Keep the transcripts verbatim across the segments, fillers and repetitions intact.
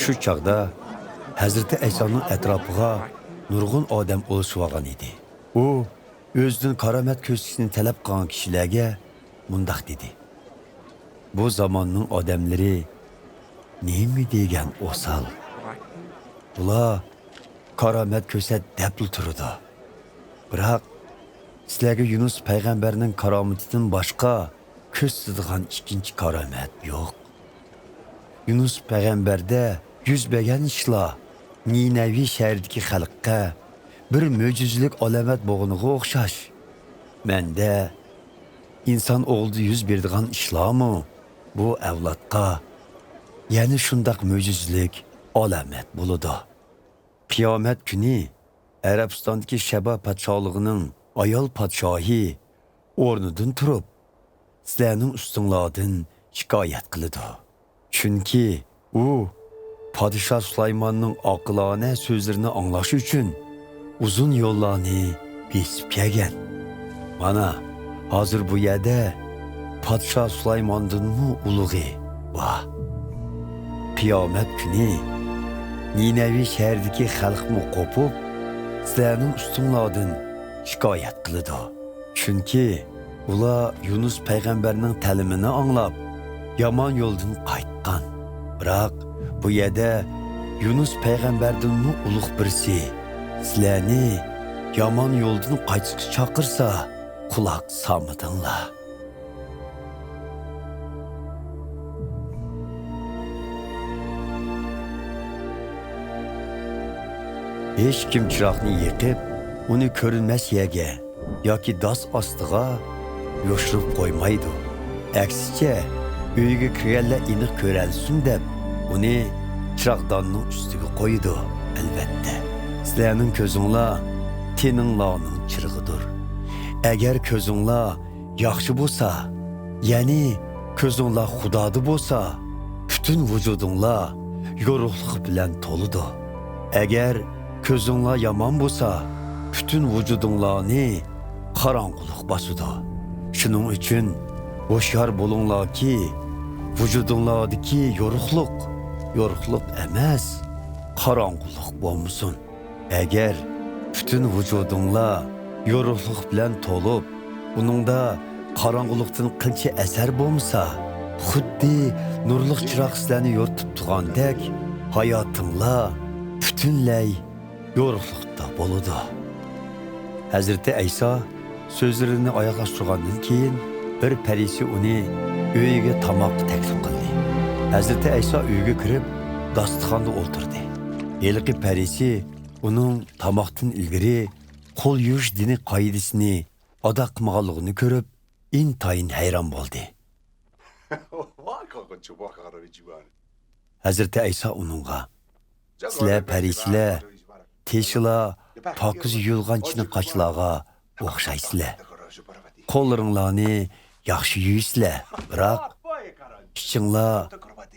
شۇ چاغدا ھەزرىتى ئەيسانىڭ ئەتراپىغا نۇرغۇن ئادەم ئولىشىۋالغان ئىدى. ئۇ ئۆزىدىن كارامەت كۆرسىتىشنى تەلەپ قىلغان كىشىلەرگە مۇنداق دېدى: بۇ زاماننىڭ ئادەملىرى نېمە دېگەن ئوسال! بۇلار كارامەت كۆرسەت دەپلا تۇرىدۇ. بىراق، سىلەرگە يۇنۇس پەيغەمبەرنىڭ كارامىتىدىن باشقا كۆرسىتىدىغان ئىككىنچى كارامەت يوق. يۇنۇس پەيغەمبەردە يۈز بەرگەن ئىشلار نىنەۋى شەھىرىدىكى خەلققە بىر مۆجىزىلىك ئالامەت بولغىنىغا ئوخشاش، مەندە ئىنسان ئوغلىدا يۈز بېرىدىغان ئىشلارمۇ بۇ ئەۋلادقا يەنە شۇنداق مۆجىزىلىك ئالامەت بولىدۇ. قىيامەت كۈنى ئەرەبىستاندىكى شەبا پادىشاھلىقىنىڭ ئايال پادىشاھى ئورنىدىن تۇرۇپ، سىلەرنىڭ ئۈستۈڭلاردىن شىكايەت قىلىدۇ. چۈنكى ئۇ پادىشاھ سۇلايماننىڭ ئاقىلانە سۆزلىرىنى ئاڭلاش ئۈچۈن ئۇزۇن يوللارنى بېسىپ كەلگەن. مانا، ھازىر بۇ يەردە پادىشاھ سۇلايماندىنمۇ ئۇلۇغى بار. قىيامەت كۈنى نىنەۋى شەھىرىدىكى خەلقمۇ قوپۇپ، سىلەرنىڭ ئۈستۈڭلاردىن شىكايەت قىلىدۇ. چۈنكى ئۇلار يۇنۇس پەيغەمبەرنىڭ تەلىمىنى ئاڭلاپ، يامان يولدىن قايتقان. بىراق، بۇ يەردە يۇنۇس پەيغەمبەردىنمۇ ئۇلۇغ بىرسى سىلەرنى يامان يولدىن قايتىشقا چاقىرسا، قۇلاق سالمىدىڭلار. ھېچكىم چىراغنى يېقىپ، ئۇنى كۆرۈنمەس يەرگە ياكى داس ئاستىغا يوشۇرۇپ قويمايدۇ. ئەكسىچە، ئۆيگە كىرگەنلەر ئېنىق كۆرەلىسۇن دەپ، ئۇنى چىراغداننىڭ ئۈستىگە قويىدۇ. ئەلۋەتتە، سىلەرنىڭ كۆزۈڭلار تېنىڭلارنىڭ چىرىغىدۇر. ئەگەر كۆزۈڭلار ياخشى بولسا، يەنى كۆزۈڭلار خۇدادا بولسا، پۈتۈن ۋۇجۇدۇڭلار يورۇقلۇق بىلەن تولىدۇ. ئەگەر كۆزۈڭلار يامان بولسا، پۈتۈن ۋۇجۇدۇڭلارنى قاراڭغۇلۇق باسىدۇ. شۇنىڭ ئۈچۈن ھوشيار بولۇڭلاركى، ۋۇجۇدۇڭلاردىكى يورۇقلۇق يورۇقلۇق ئەمەس، قاراڭغۇلۇق بولمىسۇن. ئەگەر پۈتۈن ۋۇجۇدۇڭلار يورۇقلۇق بىلەن تولۇپ، ئۇنىڭدا قاراڭغۇلۇقتىن قىلچە ئەسەر بولمىسا، خۇددى نۇرلۇق چىراغ سىلەرنى يورۇتۇپ تۇرغاندەك، ھاياتىڭلار پۈتۈنلەي يورۇقلۇقتا بولىدۇ. ھەزرىتى ئەيسا سۆزلىرىنى ئاياغلاشتۇرغاندىن كېيىن، بىر پەرىسى ئۇنى ئۆيىگە تاماققا تەكلىپ قىلدى. ھەزرىتى ئەيسا ئۆيگە كىرىپ، داستىخاندا ئولتۇردى. ھېلىقى پەرىسى ئۇنىڭ تاماقتىن ئىلگىرى قول يۇيۇش دىنىي قائىدىسىنى ئادا قىلمىغانلىقىنى كۆرۈپ، ئىنتايىن ھەيران بولدى. ھەزرىتى ئەيسا ئۇنىڭغا، سىلەر پەرىسىلەر تېشىلا پاكىز يۇيۇلغان چىنە قاچىلارغا ئوخشايسىلەر. قوللىرىڭلارنى ياخشى يۇيىسىلەر، بىراق ئىچىڭلار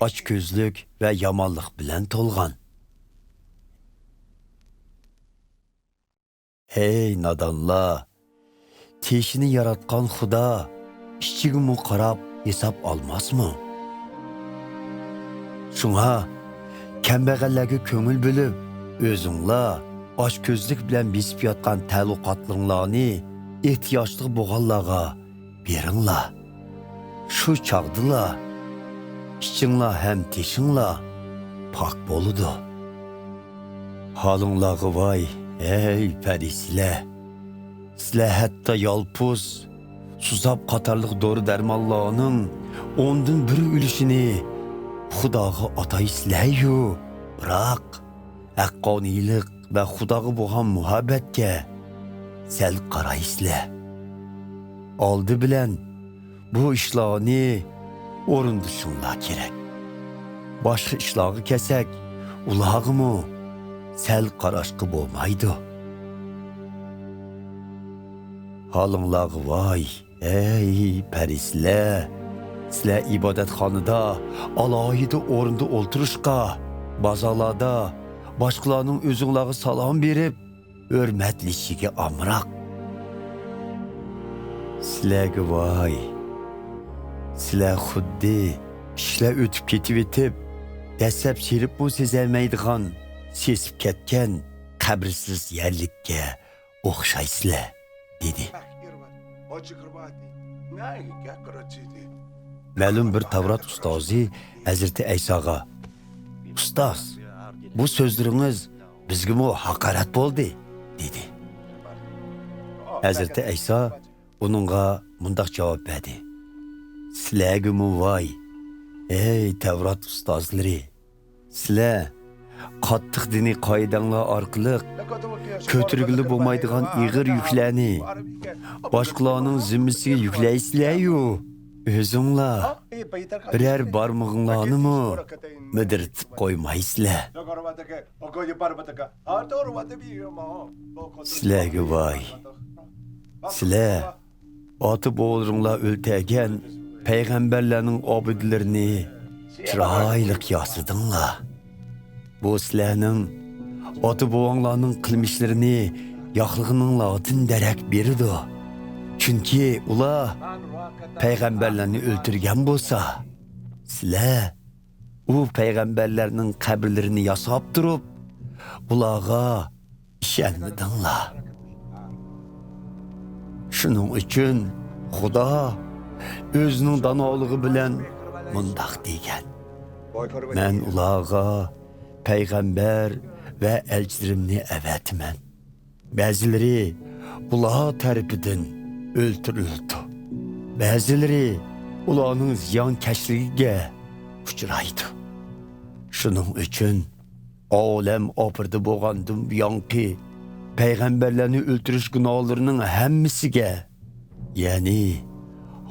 ئاچكۆزلۈك ۋە يامانلىق بىلەن تولغان. ھەي نادانلار! تېشىنى ياراتقان خۇدا ئىچىگىمۇ قاراپ ھېساب ئالماسمۇ؟ شۇڭا كەمبەغەللەرگە كۆڭۈل بۆلۈپ، ئۆزۈڭلار ئاچكۆزلۈك بىلەن بېسىپ ياتقان تەلۇقاتلىرىڭلارنى ئېھتىياجلىق بولغانلارغا بېرىڭلار. شۇ چاغدىلا ئىچىڭلار ھەم تېشىڭلار پاك بولىدۇ. ھالىڭلارغا ۋاي، ھەي پەرىسىلەر! سىلەر ھەتتا يالپۇز، سۇزاپ قاتارلىق دورا-دەرمانلارنىڭ ئوندىن بىر ئۈلۈشىنى خۇداغا ئاتايسىلەر-يۇ، بىراق ھەققانىيلىق ۋە خۇداغا بولغان مۇھەببەتكە سەل قارايسىلەر. ئالدى بىلەن بۇ ئىشلارنى ئورۇندىشىڭلار كېرەك. باشقا ئىشلارغا كەلسەك، ئۇلارغىمۇ سەل قاراشقا بولمايدۇ. ھالىڭلارغا ۋاي! ھەي پەرىسىلەر! سىلەر ئىبادەتخانىدا ئالاھىدە ئورۇندا ئولتۇرۇشقا، بازارلاردا باشقىلارنىڭ ئۆزۈڭلارغا سالام بېرىپ ھۆرمەتلىشىگە ئامراق. سىلەرگە ۋاي! سىلەر خۇددى كىشىلەر ئۆتۈپ كېتىۋېتىپ، دەسسەپ سېلىپمۇ سېزەلمەيدىغان، سېسىپ كەتكەن قەبرىسىز يەرلىككە ئوخشايسىلەر، دېدى. مەلۇم بىر تەۋرات ئۇستازى ھەزرىتى ئەيساغا، «ئۇستاز، بۇ سۆزلىرىڭىز بىزگىمۇ ھاقارەت بولدى» دېدى. ھەزرىتى ئەيسا ئۇنىڭغا مۇنداق جاۋاب بەردى: «سىلەرگىمۇ ۋاي، ئەي تەۋرات ئۇستازلىرى! سىلەر قاتتىق دىنىي قائىدەڭلار ئارقىلىق كۆتۈرگىلى بولمايدىغان ئېغىر يۈكلەرنى باشقىلارنىڭ زىممىسىگە يۈكلەيسىلەر-يۇ، ئۆزۈڭلار بىرەر بارمىقىڭلارنىمۇ مىدىرلىتىپ قويمايسىلەر. سىلەرگە ۋاي! سىلەر ئاتا-بوۋىلىرىڭلار ئۆلتۈرگەن پەيغەمبەرلەرنىڭ ئابىدىلىرىنى چىرايلىق ياسىدىڭلار. بۇ سىلەرنىڭ ئاتا-بوۋاڭلارنىڭ قىلمىشلىرىنى ياقلىغىنىڭلاردىن دېرەك بېرىدۇ. چۈنكى ئۇلار پەيغەمبەرلەرنى ئۆلتۈرگەن بولسا، سىلەر ئۇ پەيغەمبەرلەرنىڭ قەبرىلىرىنى ياساپ تۇرۇپ، ئۇلارغا ئىشەنمىدىڭلار. شۇنىڭ ئۈچۈن خۇدا ئۆزىنىڭ دانالىقى بىلەن مۇنداق دېگەن: مەن ئۇلارغا پەيغەمبەر ۋە ئەلچىلىرىمنى ئەۋەتىمەن. بەزىلىرى ئۇلار تەرىپىدىن ئۆلتۈرۈلىدۇ. بەزىلىرى ئۇلارنىڭ زىيانكەشلىكىگە ئۇچرايدۇ. شۇنىڭ ئۈچۈن ئالەم ئاپىرىدە بولغاندىن بۇيانقى پەيغەمبەرلەرنى ئۆلتۈرۈش گۇناھلىرىنىڭ ھەممىسىگە، يەنى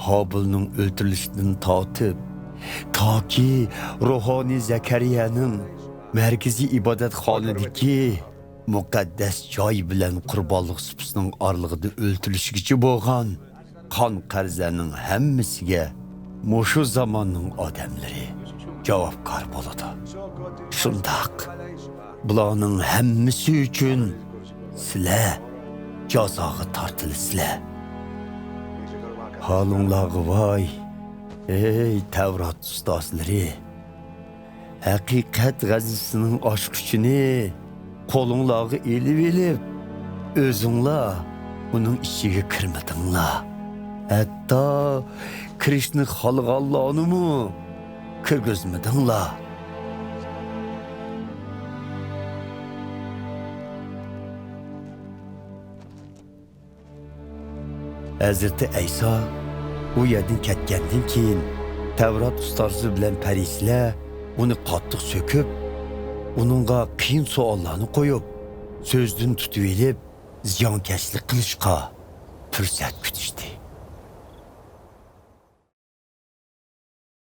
ھابىلنىڭ ئۆلتۈرۈلۈشىدىن تارتىپ، تاكى روھانىي زەكەرىيەنىڭ مەركىزىي ئىبادەتخانىدىكى مۇقەددەس جاي بىلەن قۇربانلىق سۇپىسىنىڭ ئارىلىقىدا ئۆلتۈرۈلۈشىگىچە بولغان قان قەرزلەرنىڭ ھەممىسىگە مۇشۇ زاماننىڭ ئادەملىرى جاۋابكار بولىدۇ. شۇنداق، بۇلارنىڭ ھەممىسى ئۈچۈن سىلەر جازاغا تارتىلىسىلەر. ھالىڭلارغا ۋاي، ئەي تەۋرات ئۇستازلىرى! ھەقىقەت غەزىپىنىڭ ئاچقۇچىنى قولۇڭلارغا ئېلىۋېلىپ، ئۆزۈڭلار ئۇنىڭ ئىچىگە كىرمىدىڭلار. ھەتتا كىرىشنى خالىغانلارنىمۇ كىرگۈزمىدىڭلار. ھەزرىتى ئەيسا ئۇ يەردىن كەتكەندىن كېيىن، تەۋرات ئۇستازى بىلەن پەرىسىيلەر ئۇنى قاتتىق سۆكۈپ، ئۇنىڭغا قىيىن سوئاللارنى قويۇپ، سۆزدىن تۇتۇۋېلىپ، زىيانكەشلىك قىلىشقا پۇرسەت كۈتۈشتى.